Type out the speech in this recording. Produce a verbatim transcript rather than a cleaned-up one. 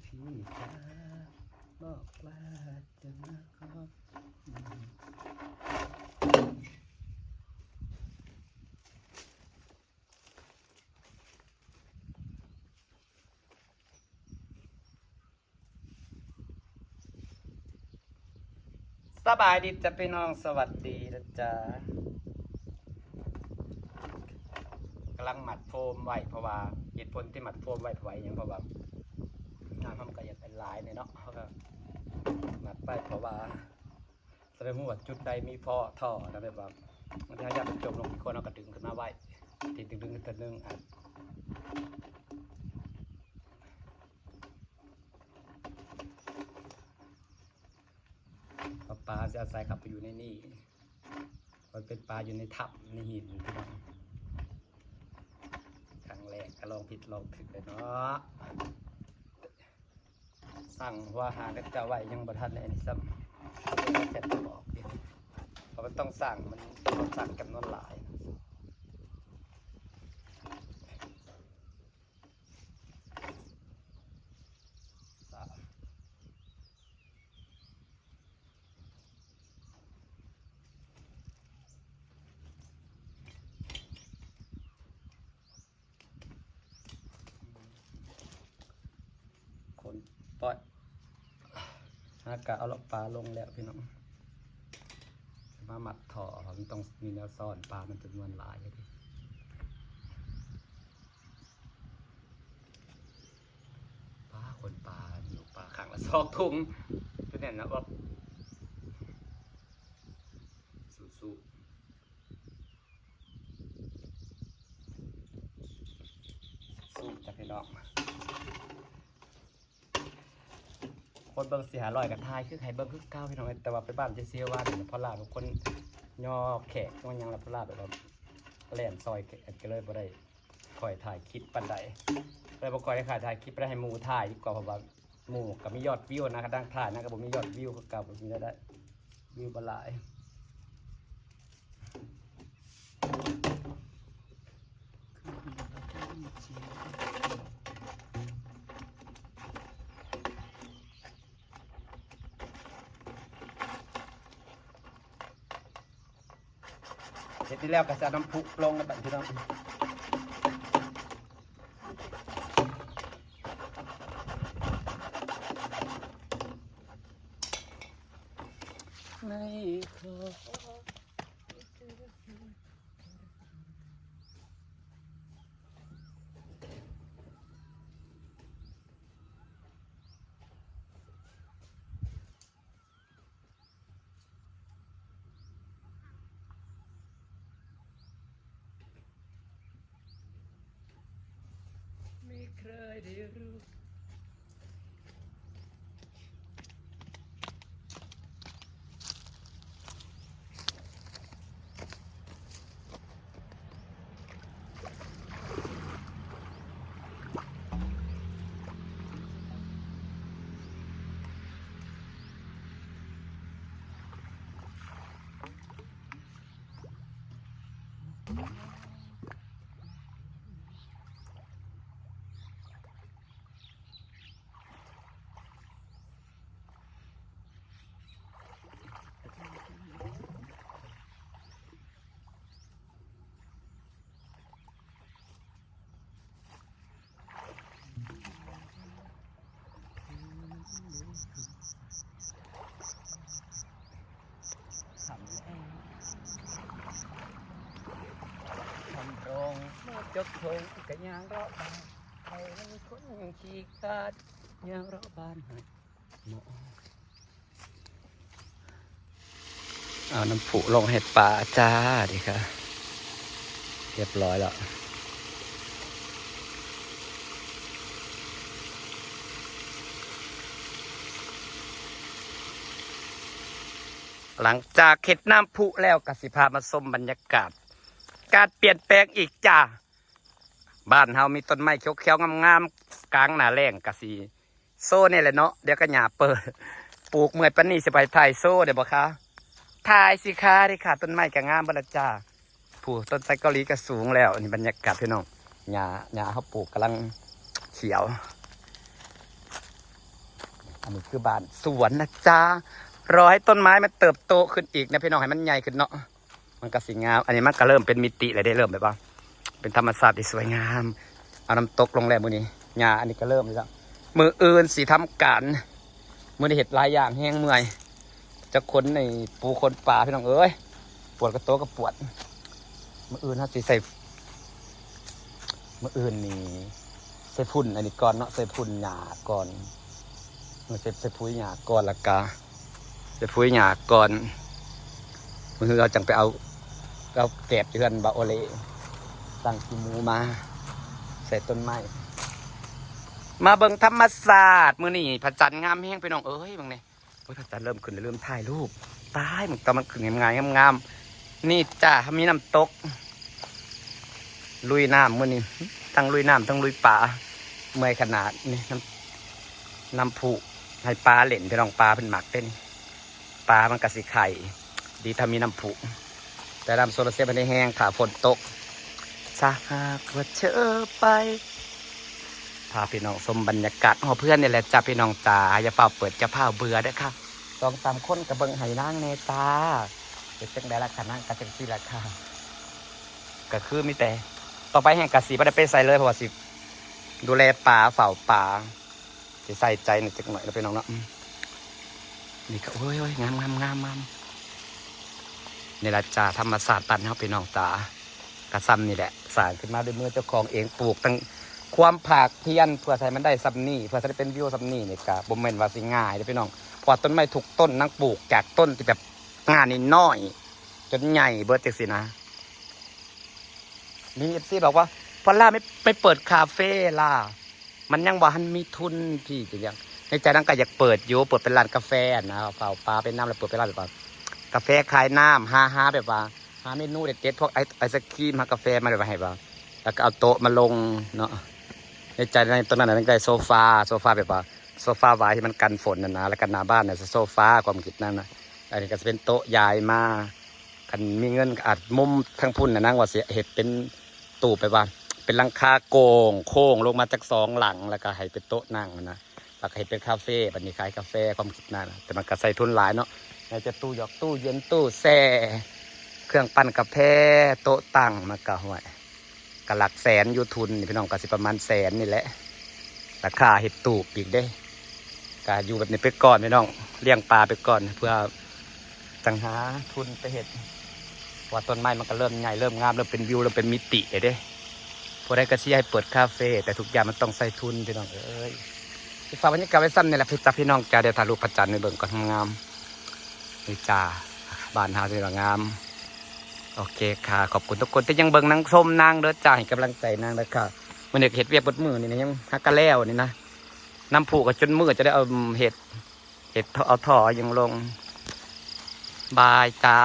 พี่จ๋าบอกว่าจะมาขอ สบายดีจ้ะพี่น้อง สวัสดีนะจ๊ะ กำลังมัดโฟมไว้ เพราะว่าเหตุผลที่มัดโฟมไว้เพราะว่าหยัง เพราะว่าน้ำมันก็อยากเป็นหลายเนี่ยเนาะ เขาก็มัดไปเพราะว่า แสดงว่าจุดใดมีฟอท่อนะ แบบว่าบางทีเราอยากไปจมลงอีกคน เราก็ดึงขึ้นมาไว้ ทีดึงดึงขึ้นตัวหนึ่งอ่ะ ปลาปลาจะอาศัยขับไปอยู่ในนี่ มันเป็นปลาอยู่ในถ้ำในหินพี่น้อง ครั้งแรกก็ลองผิดลองถูกเลยเนาะ สั่งหัวอาหารก็จะไว้ยังบ่ทันเลยนี่ซ้ำ เดี๋ยวจะบอกอยู่ เพราะมันต้องสั่ง มันต้องสั่งจำนวนหลาย คนปล่อย หากะเอาละปลาลงแล้วพี่น้อง มามัดท่อ มันต้องมีแนวซ่อน ปลามันจำนวนหลายอยู่ดิ ปลาคนปลาอยู่ปลาขังละซอกถุง ตัวเนี่ยนะว่า สู้ๆ สู้จ้ะพี่น้อง คนเบิ่งสี่ห้าร้อยก็ถ่ายคือให้เบิ่งคือเก่าพี่น้อง แต่ว่าไปบ้านเจ๊เสียว่าเนี่ย เพราะลาวเป็นคนย่อแขกย่อหยัง แล้วเพราะลาวแบบว่าแล่นซอยแขกก็เลยบ่ได้ค่อยถ่ายคลิปปานใด เลยบ่ค่อยได้ถ่ายคลิป ไปให้หมู่ถ่ายดีกว่า เพราะว่าหมู่ก็มียอดวิวนะ กระทั่งถ่ายนะก็บ่มียอดวิวคือเก่า บ่มีได้ วิวบ่หลาย เฮ็ดนี่แล้วก็สิเอาน้ำพุลงนะบัดพี่น้อง ในคอ ไม่เคยได้รู้ ทำโรงมาจกทงกะยางเลาะบ้าน ไปนำคนขี้คร้าน ยางเลาะบ้านให้หมอ เอาน้ำพุลงให้ปลาจ้า ดีค่ะ เรียบร้อยแล้ว หลังจากเฮ็ดน้ำพุแล้วก็สิพามาชมบรรยากาศ การเปลี่ยนแปลงอีกจ้า บ้านเฮามีต้นไม้เขียวๆงามๆกลางหน้าแล้งก็สิโซ่นี่แหละเนาะ เดี๋ยวก็หญ้าเปิด ปลูกเมื่อยปานนี้สิไปถ่ายโซ่ได้บ่คะ ถ่ายสิคะ นี่ค่ะ ต้นไม้ก็งามเบิดละจ้า ผู้ต้นไทรเกาหลีก็สูงแล้ว นี่บรรยากาศพี่น้อง หญ้า หญ้าเฮาปลูกกำลังเขียว อันนี้คือบ้านสวนนะจ๊ะ รอให้ต้นไม้มันเติบโตขึ้นอีกนะพี่น้อง ให้มันใหญ่ขึ้นเนาะ มันก็สิงาม อันนี้มันก็เริ่มเป็นมิติแล้วได้ เริ่มแบบว่า เป็นธรรมชาติที่สวยงาม เอาน้ำตกลงแล้วมื้อนี้ หญ้าอันนี้ก็เริ่มแล้ว มื้ออื่นสิทำการ มื้อนี้เฮ็ดหลายอย่างแฮงเมื่อย จักคนในปูคนปลาพี่น้องเอ้ย ปวดกระโตกกระปวด มื้ออื่นเฮาสิใส่ มื้ออื่นนี่ใส่ฝุ่นอันนี้ก่อนเนาะ ใส่ฝุ่นหญ้าก่อน มื้อใส่ ใส่ปุ๋ยหญ้าก่อน แล้วก็ใส่ปุ๋ยหญ้าก่อน มื้ออื่นเฮาจั่งไปเอา เอาแกบอยู่เฮือนบ่าวโอเล่ สั่งขี้หมูมา ใส่ต้นไม้ มาเบิ่งธรรมชาติ มื้อนี้พระจันทร์งามแฮงพี่น้องเอ้ย เบิ่งแหน่ โอ้ย พระจันทร์เริ่มขึ้นแล้ว เริ่มถ่ายรูป ตาย มันตอนมันขึ้นงามๆ งามๆ นี่จ้า มีน้ำตก ลุยน้ำมื้อนี้ ทั้งลุยน้ำ ทั้งลุยปลา เมื่อยขนาดนี่ น้ำ น้ำพุ ให้ปลาเล่น พี่น้อง ปลาเพิ่นมักเด้นี่ ปลามันก็สิไข่ ดีถ้ามีน้ำพุ แต่น้ำโซลาร์เซลล์มันได้แฮง ถ้าฝนตก ถ้าหากว่าเธอไป พาพี่น้องชมบรรยากาศหอเพื่อนนี่แหละจ้า พี่น้องจ๋า อย่าฟ้าวเปิด อย่าฟ้าวเบื่อเด้อค่ะ สองสามคนก็เบิ่งให้นางแหน่จ้า เป็นจั่งใดล่ะคะ นางก็จั่งซี้ล่ะค่ะ ก็คือมีแต่ ต่อไปแฮงก็สิบ่ได้ไปไสเลย เพราะว่าสิดูแลปลา เฝ้าปลา สิใส่ใจหน่อยจักหน่อยนะพี่น้องเนาะ อืม นี่ก็ โอ้ย โอ้ย งาม งาม งาม งาม นี่ล่ะจ้า ธรรมชาติบ้านเฮาพี่น้องจ๋า กะซ่ำนี่แหละ สร้างขึ้นมาด้วยมือเจ้าของเอง ปลูกตั้งความภาคเพียร เพื่อให้มันได้ซ่ำนี่ เพื่อให้ได้เป็นวิวซ่ำนี่นี่กะบ่แม่นว่าสิง่ายเด้อพี่น้อง เพราะว่าต้นไม้ทุกต้นนางปลูกจากต้นที่แบบง่ายน้อยๆ จนใหญ่เบิดจั่งซี้นะ มีเอฟซีบอกว่า "พอลล่าไม่ ไม่เปิดคาเฟ่ล่ะ มันยังบ่ทันมีทุนพี่" จั่งซี้ ในใจนางก็อยากเปิดอยู่ เปิดเป็นร้านกาแฟนะ เฝ้าปลาไปนำ แล้วเปิดเป็นร้านแบบว่ากาแฟขายน้ำ หา หาแบบว่า หาเมนูเด็ดๆ พวกไอ ไอศกรีม หากาแฟมาแบบว่าให้ว่า แล้วก็เอาโต๊ะมาลงเนาะ ในใจในตอนนั้นนะ นางได้โซฟา โซฟาแบบว่า โซฟาไว้ที่มันกันฝนน่ะนะ แล้วก็หน้าบ้านน่ะโซฟา ความคิดนั่นนะ อันนี้ก็จะเป็นโต๊ะย้ายมา คันมีเงินก็อาจมุมทางพุ้นน่ะ นางว่าสิเฮ็ดเป็นตู้แบบว่า เป็นหลังคาโก่งโค้งลงมาจักสองหลัง แล้วก็ให้เป็นโต๊ะนั่งนะ แล้วก็เฮ็ดเป็นคาเฟ่ บัดนี้ขายกาแฟ ความคิดนั่นนะ แต่มันก็ใส่ทุนหลายเนาะ ไหนจะตู้หยอก ตู้เย็น ตู้แช่ เครื่องปั่นกาแฟ โต๊ะตั้ง มันก็ห่วย ก็หลักแสนอยู่ทุนนี่พี่น้อง ก็สิประมาณแสนนี่แหละ ราคาเฮ็ดตู้อีกเด้ ก็อยู่แบบนี้ไปก่อนพี่น้อง เลี้ยงปลาไปก่อน เพื่อจั่งหาทุนไปเฮ็ด เพราะว่าต้นไม้มันก็เริ่มใหญ่ เริ่มงาม เริ่มเป็นวิว เริ่มเป็นมิติแล้วเด้ ผู้ใดก็สิให้เปิดคาเฟ่ แต่ทุกอย่างมันต้องใส่ทุนพี่น้องเอ้ย สิฝากบรรยากาศไว้ซ่ำนี่แหละพี่จ้าพี่น้องจ้า เดี๋ยวถ่ายรูปพระจันทร์ให้เบิ่งก่อน งาม นี่จ้า บ้านเฮานี่ว่างาม โอเคค่ะ ขอบคุณทุกคนที่ยังเบิ่งนางชมนางเด้อจ้า ให้กำลังใจนางเด้อค่ะ มื้อนี้ก็เฮ็ดเวียกเบิดมื้อนี่นะ ยังหากะแล้วนี่นะ น้ำพุก็จนมืดจะได้เอาเฮ็ด เฮ็ดท่อ เอาท่อยังลง บายจ้า